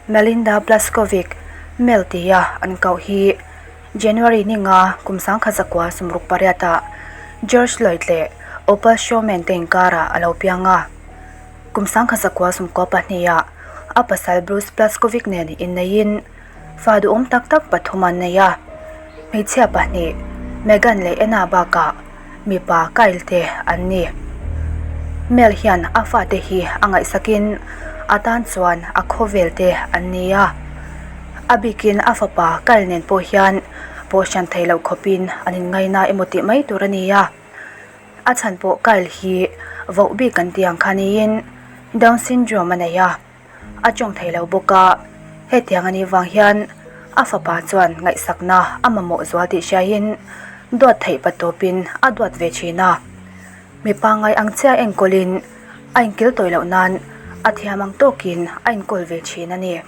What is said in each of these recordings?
Melinda Blaskovic, Mel tia an koh hi January ni nga kum 1968 ah George Lloyd leh Opal Showman te inkarah a lo piang a. Kum 1992 ah a pasal Bruce Blaskovic nen inneihin fa duhawm tak tak pathum an nei a. Hmeichhia pahnih Megan leh Anna bakah mipa Kyle te an ni. Mel hian a fate hi a ngaihsakin a tan chuan a khawvel te an ni a. A bikin a fapa Kyle nen pawh hian pawh hran thei loh khawpin an inngaina emaw tih mai tur a ni a. A chhan pawh Kyle hi voh bik an tih ang kha niin Down syndrome a nei a. A tawng thei lo bawk a, hetiang a nih vang hian a fapa chuan ngaihsakna a mamawh zual tih hriaiin duat theih pa tawpin a duat ve thin a. Mi pangngai ang chiah enkawlin a inkil tawih loh nan a thiam ang tawkin a inkawl ve thin a ni.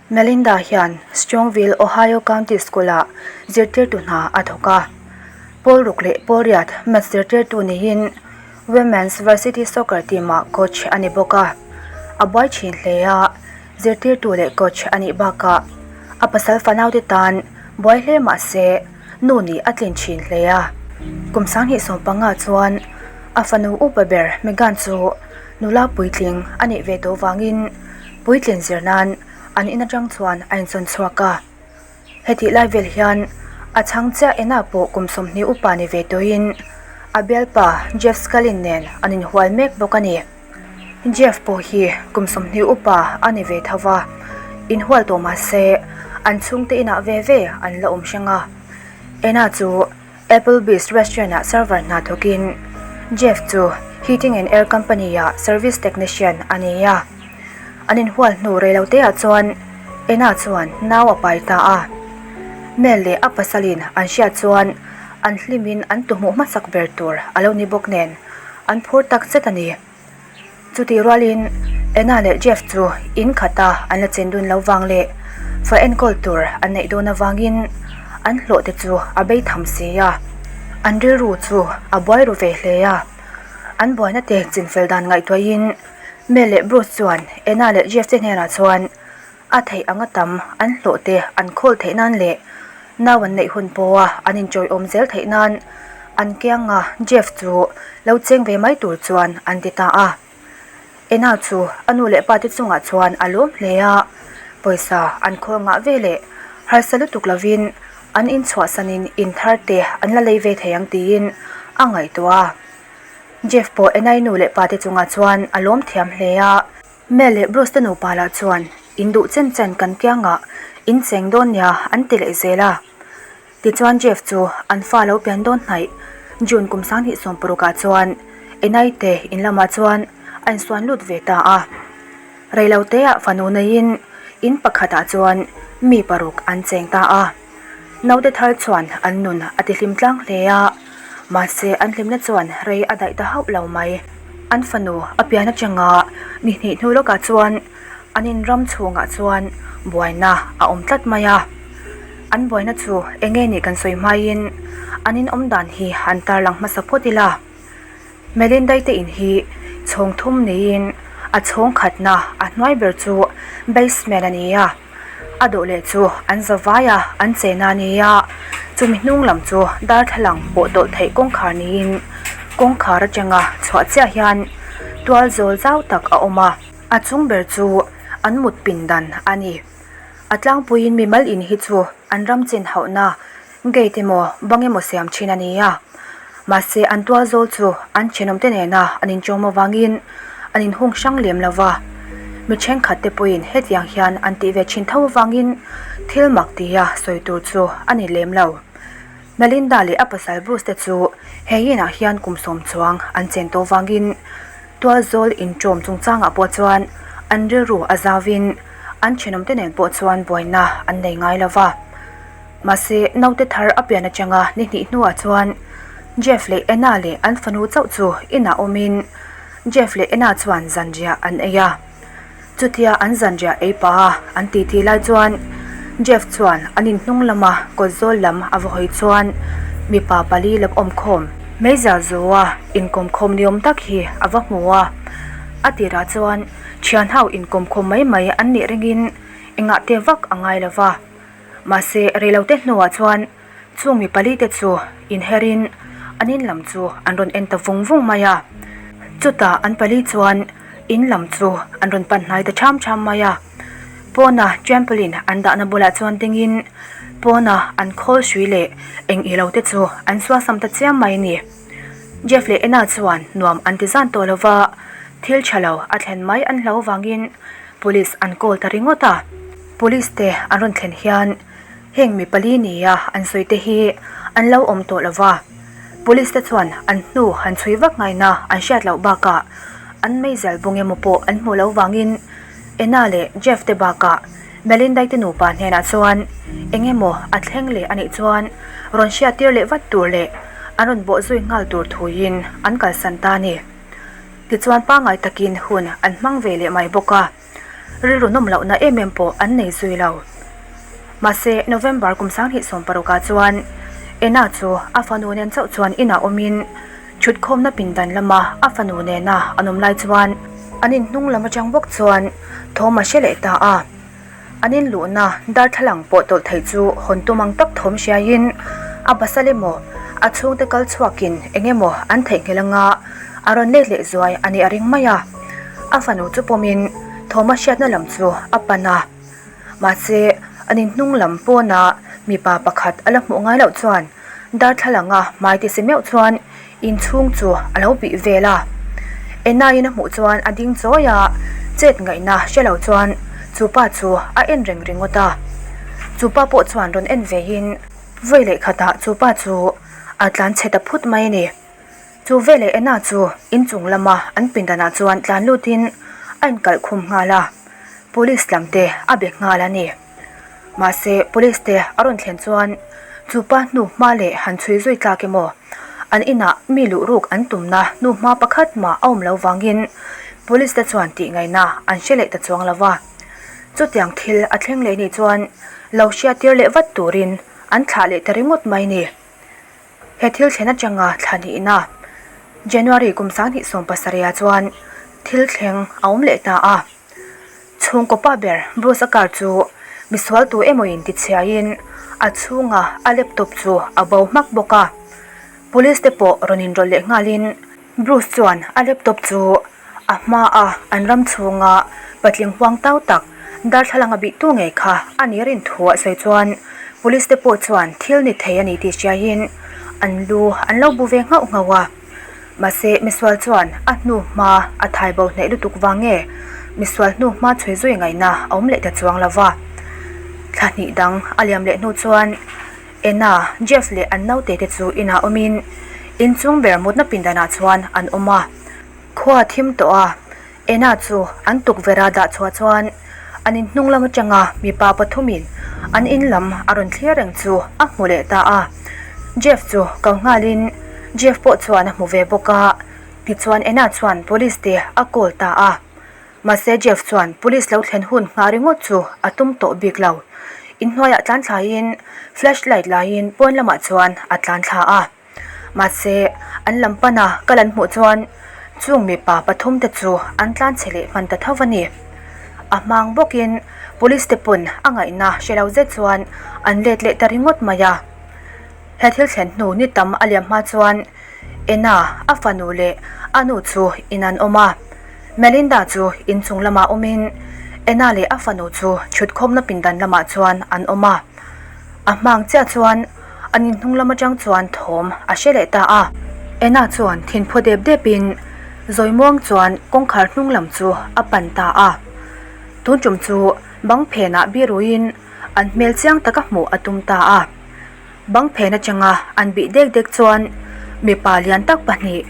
Melinda hian Strongville, Ohio County School-ah zirtirtu hna a thawk a. Pawl ruk leh pawl riat maths zirtirtu niin Women's Varsity Soccer team-ah coach a ni bawk a. A buai thin hle a, zirtirtu leh coach a nih bakah a pasal fanaute tan buai hle mah se nu nih a tlin thin hle a. Kum 2015 chuan a fanu upa ber Megan chu nula puitling a nih ve tawh vangin puitlin zir nan an in atang chuan a insawn chhuak a. Hetih lai vel hian a chhang chiah enah pawh kum 20 upa ni ve tawhin a bialpa Jeff Scullin nen an inhual mek bawk a ni. Jeff pawh hi kum 20 upa a ni ve tho va, inhual tawh mah se an chhungte inah ve ve an la awm hrang a. Ena chu Applebee's restaurant-ah server hna thawkin Jeff chu Heating and Air Company-ah service technician a ni a. An inhual hnu rei lo teah chuan Anna chuan nau a pai ta a. Mel leh a pasalin an hriat chuan an hlimin an tuhmuh hmasak ber tur a lo ni bawk nen an phur tak zet a ni. Chutih rualin Anna leh Jeff chu in khata an la chen dun lo vang leh fa enkawl tur an neih dawn avangin an hlawh te chu a bei tham si a. An rilru chu a buai ru ve hle a. An buaina te chinfel dan ngaihtuahin Mel leh Bruce chuan Anna leh Jeff te hnenah chuan A theih anga tam an hlawh te an khawl theih nan leh nau an neih hun pawha an inchawiawm zel theih nan an kianga Jeff chu lo cheng ve mai tur chuan an ti ta a. Ena chu a nu leh pa te chungah chuan a lawm hle a, pawisa an khawl ngah ve leh harsa lutuk lovin an inchhuahsanin in thar te an la lei ve thei ang tiin a ngaihtuah a. Jeff pawh Enai nu leh pa te chungah chuan a lawm thiam hle a. Mel leh Bruce te nupa lah chuan in duh chen chen kan kiangah in cheng dawn nia an ti leh zel a. Tichuan Jeff chu an fa lo pian dawn hnaih June kum 2016 ah chuan Enai te in lamah chuan a insuan lut ve ta a. Reiloteah fanu neiin in pakhatah chuan mi paruk an cheng ta a. Naute thar chuan an nun a ti hlim tlang hle a, mahse an hlimna chuan rei a daih ta hauh lo mai. An fanu a pian atanga ni hnih hnu lawkah chuan an inram chhungah chuan buaina a awm tlat mai a. An buaina chu eng nge nih kan sawi hmaiin an inawm dan hi an tarlang hmasa phawt ila. Melinda-i te in hi chhawng thum niin a chhawng khatna a hnuai ber chu basement a ni a, a dawh leh chu an za vai a, an chena a ni a, chumi hnung lam chu darthlalang pawh tawlh theih kawngkhar niin kawngkhar atanga chhuah chiah hian tual zawl zau tak a awm a, a chung ber chu an mut pindan a ni. A tlangpuiin mimal in hi chu an ram chin hauhna Gate emaw bang emaw siam thin a ni a, mahse an tual zawl chu an thenawmte nena an inchawm avangin an inhung hrang lem lo va. Mi thenkhat te pawhin hetiang hian an tih ve thin tho avangin thil mak tia sawi tur chu a ni lem lo. Melinda leh a pasal Bruce te chu he inah hian kum sawm chuang an chen tawh vangin tual zawl inchawm chungchangah pawh chuan an rilru a zauvin an thenawmte nen pawh chuan buaina an nei ngai lo va. Mahse, naute thar a pian atanga ni hnih hnuah chuan Jeff leh Anna leh an fanu chauh chu inah awmin Jeff leh Anna chuan zanriah an ei a. Chutia an zanriah ei pah a an titi lai chuan Jeff chuan an inhnung lama kawt zawl lam a va hawi chuan mipa pali lo awm khawm meizial zua inkawm khawm ni awm tak hi a va hmu a. A tirah chuan thian ho inkawm khawm mai mai an nih ringin. Engah te vak a ngai lo va. Mahse, reilote hnuah chuan chung mi palite chu inherin an in lam chu an rawn en ta vung vung mai a. Chutah an pali chuan in lam chu an rawn pan hnai ta ṭham ṭham mai a. Pawna trampoline an dahna bulah chuan dingin pawna an khawl hrui leh eng ilo te chu an suasam ta chiam mai a ni. Jeff leh Anna chuan nuam an ti zan tawh lo va, thil tha lo a thlen mai an hlo vangin Police an call ta ringawt a. Police te an rawn thlen hian heng mi pali nia an sawi te hi an lo awm tawh lo va, Police te chuan an hnu han chhui vak ngaina an hriat loh bakah an meizial bung emaw pawh an hmuh loh vangin Anna leh Jeff te bakah Melinda-i te nupa hnenah chuan eng emaw a thleng leh a nih chuan rawn hriattir leh vat tur leh an rawn bawh zui nghal tur thuin an kalsan ta a ni. Tichuan pangngai takin hun an hmang ve leh mai bawk a, rilru nawm lohna em em pawh an nei zui lo. Mahse, November kum 2016 ah chuan Anna chu a fanu nen chauh chuan inah awmin Thutkhawmna pindan lama a fanu nena an awm lai chuan an inhnung lam atang bawk chuan thawm a hre leh ta a. An inluhna darthlalang pawh tawlh theih chu hawn tum ang tak thawm hriaiin a pasal emaw a chhungte kal chhuakin eng emaw an theihnghilh anga a rawn let leh zuai a nih a ring mai a. A fanu chu pawmin thawm a hriatna lam chu a pan a. Mahse, an inhnung lam pawna mipa pakhat a la hmuh ngai loh chuan Darthlalanga hmai ti si meuh chuan inchhung chu a lo bih vel a. Enaiin a hmuh chuan a ding chawi a, chet ngaihna hre lo chuan chu pa chu a en reng ringawt a. Chu pa pawh chuan rawn en veiin vawi leh khatah chu pa chu a tlan chhe ta phut mai a ni. Chu veleh Ena chu inchung lama an pindanah chuan tlan lutin a inkalh khum nghal a, police lam te a be nghal a ni. Mahse, police te a rawn thlen chuan chu pa hnu hma leh han chhui zui tlak emaw, an inah mi luh ruk an tumna hnu hma pakhat mah a awm lo vangin police te chuan tih ngaihna an hre leh ta chuang lo va. Chutiang thil a thleng leh nih chuan lo hriattir leh vat turin an thlah leh ta ringawt mai ni. He thil thlen atanga thla hnihna January kum 2017 ah chuan thil thleng a awm leh ta a. Chhungkaw pa ber Bruce-a car chu misual tu emawin tichhiaiin a chhunga a laptop chu a bo hmak bawk a. Police te pawh rawn inrawlh leh nghalin Bruce chuan a laptop chu a hmaa an ram chhunga patling huang tau tak darthlalang a bihtu ngei kha a ni rin thu a sawi chuan police te pawh chuan thil ni thei a ni tih hriaiin an lu an lo bu ve nghauh nghauh a. Mahse, misual chuan a hnu hma a thai bo hnaih lutuk vang nge misual hnu hma chhui zui ngaihna a awm leh ta chuang lo va. Thla hnih dang a liam leh hnu chuan Anna, Jeff leh an naute te chu inah awmin inchung ber mutna pindanah chuan an awm a. Khua a thim tawh a, Ena chu an tukverh a dah chhuah chuan an in hnung lam atanga mipa pathumin an in lam a rawn thlir reng chu a hmu leh ta a. Jeff chu kal nghalin Jeff pawh chuan a hmu ve bawk a, tichuan Ena chuan police te a call ta a. Mahse Jeff chuan police lo thlen hun nghah ringawt chu a tum tawh bik lo. Inhnuaiah tlan thlaiin flashlight laiin pawn lamah chuan a tlan thla a. Mahse, an lam pana kal an hmuh chuan chung mipa pathum te chu an tlan chhe leh hman ta tho a ni. A hmang bawkin police te pawn a ngaihna hre lo zet chuan an let leh ta ringawt mai a. He thil thlen hnu ni tam a liam hma chuan Ena, a fanu leh a nu chu in an awm a. Melinda chu inchung lamah awmin Ena leh a fanu chu thutkhawmna pindan lamah chuan an awm a. A hmang chiah chuan an inhnung lam atang chuan thawm a hre leh ta a. Ena chuan thinphaw dep depin Zawimuang chuan kawngkhar hnung lam chu a pan ta a. Tun tum chu bang phenah biruin an hmel chiang taka hmuh a tum ta a. Bang phen atanga an bih dek dek chuan mipa lian tak pahnih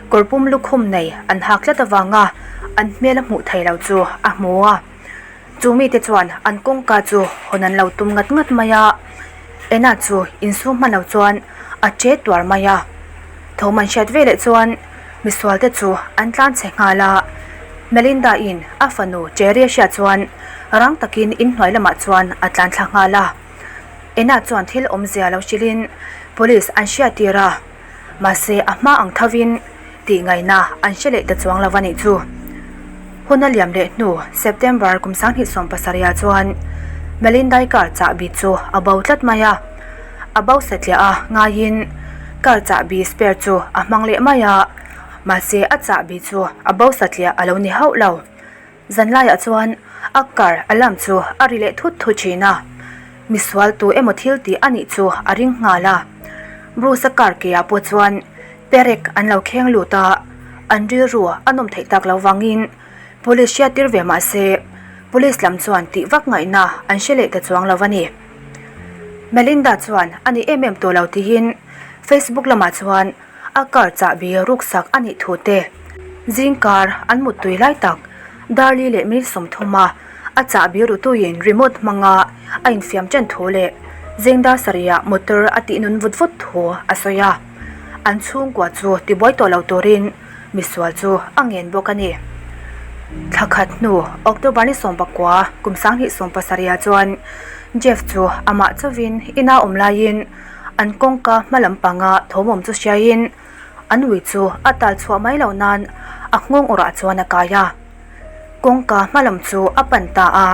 kawr pum lukhum nei an hak tlat avanga an hmel a hmuh thei lo chu a hmu a. Chu mite chuan an kawngka chu hawn an lo tum ngat ngat mai a, Ena chu insum hman lo chuan a che tuar mai a. Thawm an hriat veleh chuan misual te chu an tlan chhe nghal a, Melinda in a fanu Cherry a hriat chuan rang takin inhnuai lamah chuan a tlan thla nghal a. Ena chuan thil awmzia lo hrilhin police an hriattir a. Mahse, a hma ang thovin tih ngaihna an hre leh ta chuang lo a nih chu. Hun a liam leh hnu September kum 2017 ah chuan. Melinda-i car chahbi chu a bo tlat mai a. A bo satliah a ngaiin car chahbi spare chu a hmang leh mai a, mahse a chahbi chu a bo satliah a lo ni hauh lo. Zanlaiah chuan a car alarm chu a ri leh thut thut thin a, misual tu emaw thil tih a nih chu a ring nghal a. Bruce-a car ke ah pawh chuan perek an lo kheng lut a, an rilru a nawm theih tak lo vangin Police hriattir ve mah se Police lam chuan tih vak ngaihna an hre leh ta chuang lo a ni. Melinda chuan a ni em em tawh lo tiin Facebook lamah chuan a car chahbi ruksak a nih thu te, zingkar an muttui lai tak Darli leh minute 30 a a chahbi rutuiin remote hmanga a infiam ṭan thu leh zingdar sarihah motor a tih nun vut vut thu a sawi a. An chhungkua chu tibuai tawh lo turin misual chu a ngen bawk a ni. Thla khat hnu October ni 19 kum 2017 chuan Jeff chu amah chauhin ina awm laiin an kawngka hma lampanga thawmawm chu hriaiin an ui chu a tal chhuah mai loh nan a nghawng awrah chuan a kai a. Kawngka hma lam chu a pan ta a,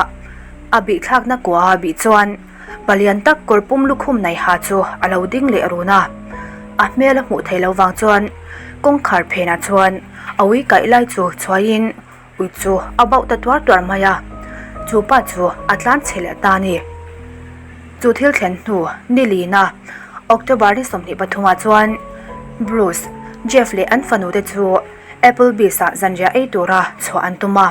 a bihthlakna kua a bih chuan palian tak kawr pum lukhum nei ha chu a lo ding leh run a. A hmel a hmuh theih loh vang chuan kawngkhar phenah chuan a ui kaih lai chu chhuaiin Ui chu a bauh ta tuar tuar mai a, chu pa chu a tlan chhe leh ta a ni. Chu thil thlen hnu ni lina October ni 23 ah chuan Bruce, Jeff leh an fanu te chu Applebee's ah zanriah ei tura chhuah an tum a.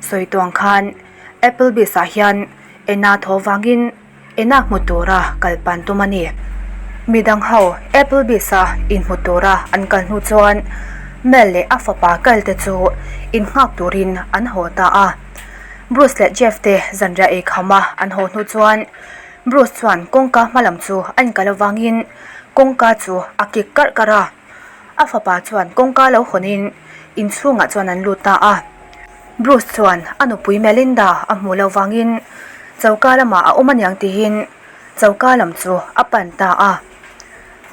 Sawi tuang khan Applebee's ah hian Anna thaw vangin Ena hmu tura kal pan tum a ni. Midang ho Applebee's a inhmu tura an kal hnu chuan Mel leh a fapa Kyle te chu innghak turin an haw ta a. Bruce leh Jeff te zanriah ei kham a an haw hnu chuan Bruce chuan kawngka hma lam chu a inkal avangin kawngka chu a kik karh karh a. A fapa chuan kawngka lo hawnin inchhungah chuan an lut ta a. Bruce chuan a nupui Melinda a hmuh loh vangin choka lamah a awm aniang tiin choka lam chu a pan ta a.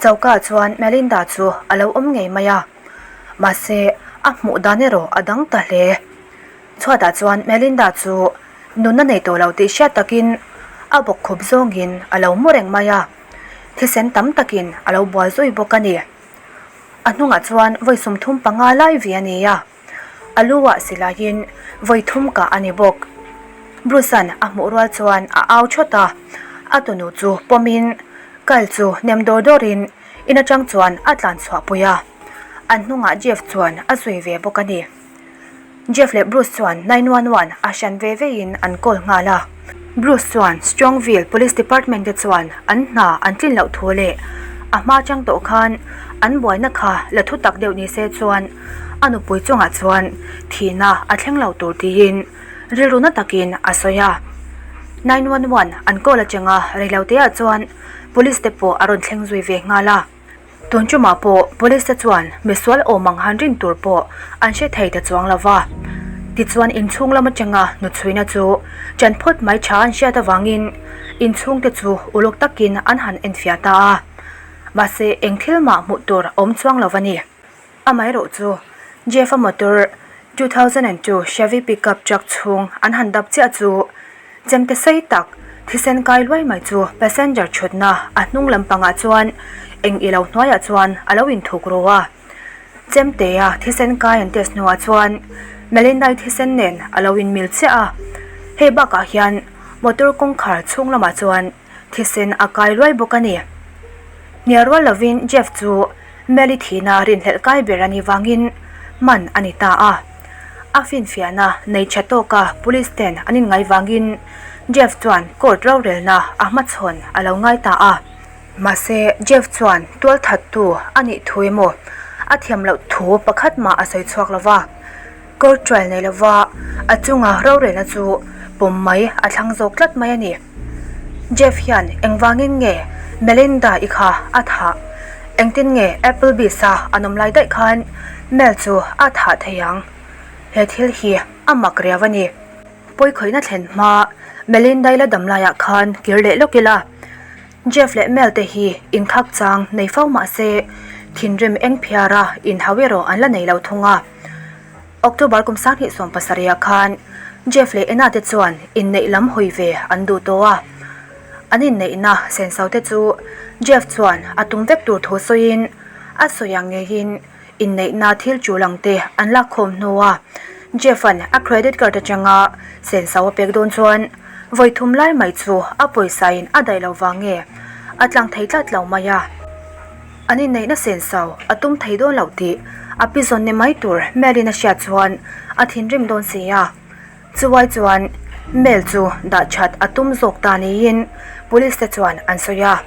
Choka chuan Melinda chu a lo awm ngei mai a, mahse a hmuh dan erawh a dang ta hle. Chhuatah chuan Melinda chu nunna nei tawh lo tih hriat takin a bawkkhup zawngin a lo mu reng mai a, thisen tam takin a lo bual zui bawk a ni. A hnungah chuan vawi 35 lai vi a ni a. A lu ah silaiin vawi thum kah a ni bawk. Bruce-a'n a hmuh rual chuan a au thawt a, a tunu chu pawmin Kyle chu nem dawr dawrin in atang chuan a tlan chhuah pui a. An hnungah Jeff chuan a zui ve bawk a ni. Jeff leh Bruce chuan 911 a hran ve vein an call nghal a. Bruce chuan Strongville Police Department te chuan an hna an tlin loh thu leh a hma atang tawh khan an buaina kha la thu tak deuh ni se chuan a nupui chungah chuan thihna a thleng lo tur tiin rilru na takin a sawi a. 911 an call atanga reiloteah chuan Police te pawh a rawn thleng zui ve nghal a. Tun tumah pawh Police te chuan misual awm ang han rin tur pawh an hre thei ta chuang lo va. Tichuan inchhung lam atanga hnuchhuina chu ṭan phawt mai ṭha an hriat avangin inchhung te chu uluk takin an han enfiah ta a. Mahse eng thil mah hmuh tur a awm chuang lo va ni. Amaherawh chu Jeff-a motor 2002 Chevy pickup truck chhung an han dap chiah chu Chemte sei tak, thisen kai luai mai chu passenger thutna a hnung lampangah chuan eng i lo hnuaiah chuan a lo inthuk ru a. Chemtea thisen kai an test hnuah chuan Melinda-i thisen nen a lo inmil chiah a. Hei bakah hian motor kawngkhar chhung lamah chuan thisen a kai luai bawk a ni. Hnial rual lovin Jeff chu Meli thihna rinhlelh kai ber a nih vangin man a ni ta a. A finfiahna nei tha tawka police ten an inngai vangin Jeff chuan court rorelna a hmachhawn a lo ngai ta a. Mahse, Jeff chuan tualthattu a nih thu emaw a thiam loh thu pakhat mah a sawi chhuak lo va. Court trial nei lova a chunga rorelna chu pawm mai a thlang zawk tlat mai a ni. Jeff hian engvangin nge Melinda i kha a thah? Engtin nge Applebee's a an awm lai daih khan Mel chu a thah thei ang? He thil hi a mak riau a ni. Pawikhawihna thlen hma Melinda i la dam laiah khan kir leh lawk ila. Jeff leh Mel te hi inkhak chang nei fo mah se thinrim eng phiara inhau erawh an la nei lo thung a. October kum 2017 ah khan. Jeff leh Anna te chuan inneih lam hawi ve an duh tawh a. An inneihna senso te chu Jeff chuan a tum vek tur thu sawiin a sawi ang ngeiin inneihna thil tul ang te an lak khawm hnua Jeff-a'n a credit card atanga senso a pek dawn chuan vawi thum lai mai chu a pawisa in a daih lo vang nge a tlang thei tlat lo mai a. An inneihna senso a tum thei dawn loh tih a pi zawn ni mai tur Mel-in a hriat chuan a thinrim dawn si a. Chuai chuan Mel chu dah that a tum zawk ta niin Police te chuan an sawi a.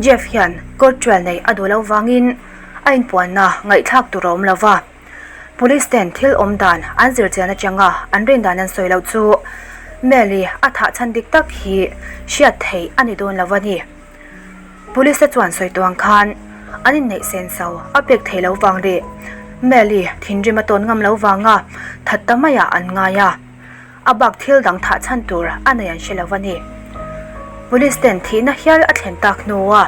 Jeff hian court trial neih a duh loh vangin a inpuanna ngaihthlak tur a awm lo va. Police ten thil awm dan an zir chian atanga an rin dan an sawi loh chu Mel-i a thah chhan dik tak hi hriat theih a ni dawn lo a ni. Police te chuan sawi tawh ang khan an inneih senso a pek theih loh vang leh Mel-i thinrim a tawn ngam loh vanga that ta maiah an ngai a. A bak thil dang thah chhan tur a nei an hre lo a ni. Police ten thihna hial a thlen tak hnua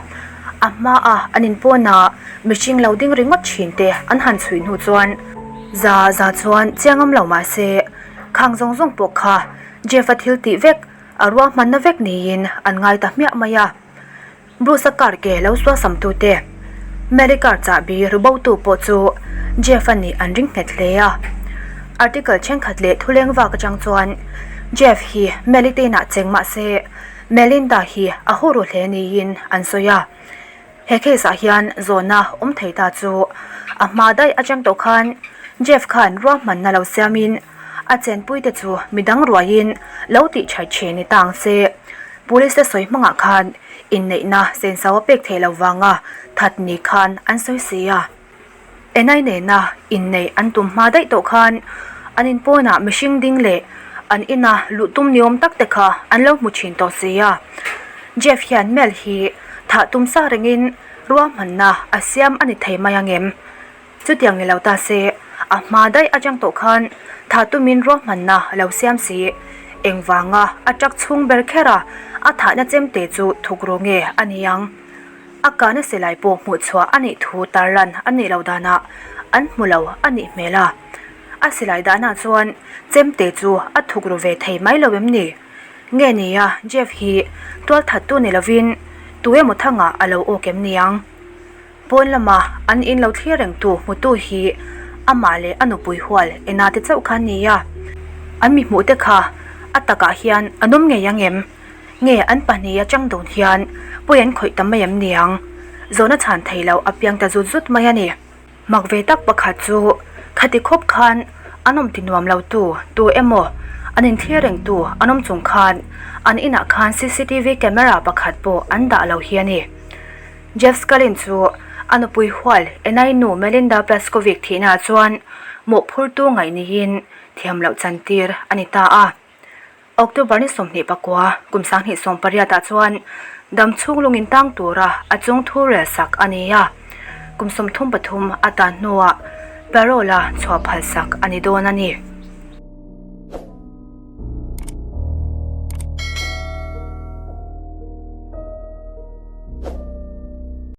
a hmaa an inpawnah mihring lo ding ringawt thin te an han chhui hnu chuan za za chuan chiang awm lo mah se khang zawng zawng pawh kha Jeff-a thil tih vek a ruahmanna vek niin an ngai ta hmiah mai a. Bruce-a car ke lo suasam tute, Mary car chahbi ru bo tu pawh chu Jeff-a nih an ring nghet hle a. Article thenkhat leh thuleng vak atang chuan Jeff hi Mary te inah cheng mah se Melinda hi a hu ru hle niin an sawi a. He case ah hian zawhna awm thei ta chu a hma daih atang tawh khan Jeff khan ruahmanna lo siamin a chenpui te chu midang ruaiin lo tih tha thin ni ta ang se. Police te sawi hmangah khan inneihna senso a pek theih loh vanga that ni khan an sawi si a. Enai nena inneih an tum hma daih tawh khan an in pawnah mihring ding leh an ina luh tum ni awm tak te kha an lo hmu thin tawh si a. Jeff hian Mel hi thah tum sa rengin ruahmanna a siam a ni thei mai ang em? Chutiang ni lo ta se, a hma daih atang tawh khan thah tumin ruahmanna a lo siam si. Engvanga a truck chhung ber kher a, a thahna chemte chu thuk ru nge a ni ang? A kahna silai pawh hmuh chhuah a nih thu tarlan a nih loh danah an hmu lo a nih hmel a. A silai dahna chuan chemte chu a thuk ru ve thei mai lo em ni? Nge nia Jeff hi tualthattu ni lovin tu emaw thangah a lo awk em ni ang? Pawn lama an in lo thlir rengtu hmutu hi amah leh a nupui hual Ena te chauh kha an ni a. An mi hmuh te kha a takah hian an awm ngei ang em? Nge an pahnih atang dawn hian pawi an khawih ta mai em niang? Zawhna chhan thei loh a piang ta zut zut mai a ni. Mak ve tak pakhat chu khati khawp khan an awm ti nuam lo tu tu emaw an inthlir reng tu an awm chung khan an inah khan cctv camera pakhat pawh an dah lo hi a ni. Jeff Scullin chu a nupui hual Enai nu Melinda Pleskovic thihnaah chuan mawhphurtu ngaih niin thiam loh chantir a ni ta a. October ni 29, kum 2018 ah chuan dam chhung lungin tang tura a chung thu rel sak a ni a, kum 33 a tan hnuah parole-a chhuah phalsak a ni dawn a ni.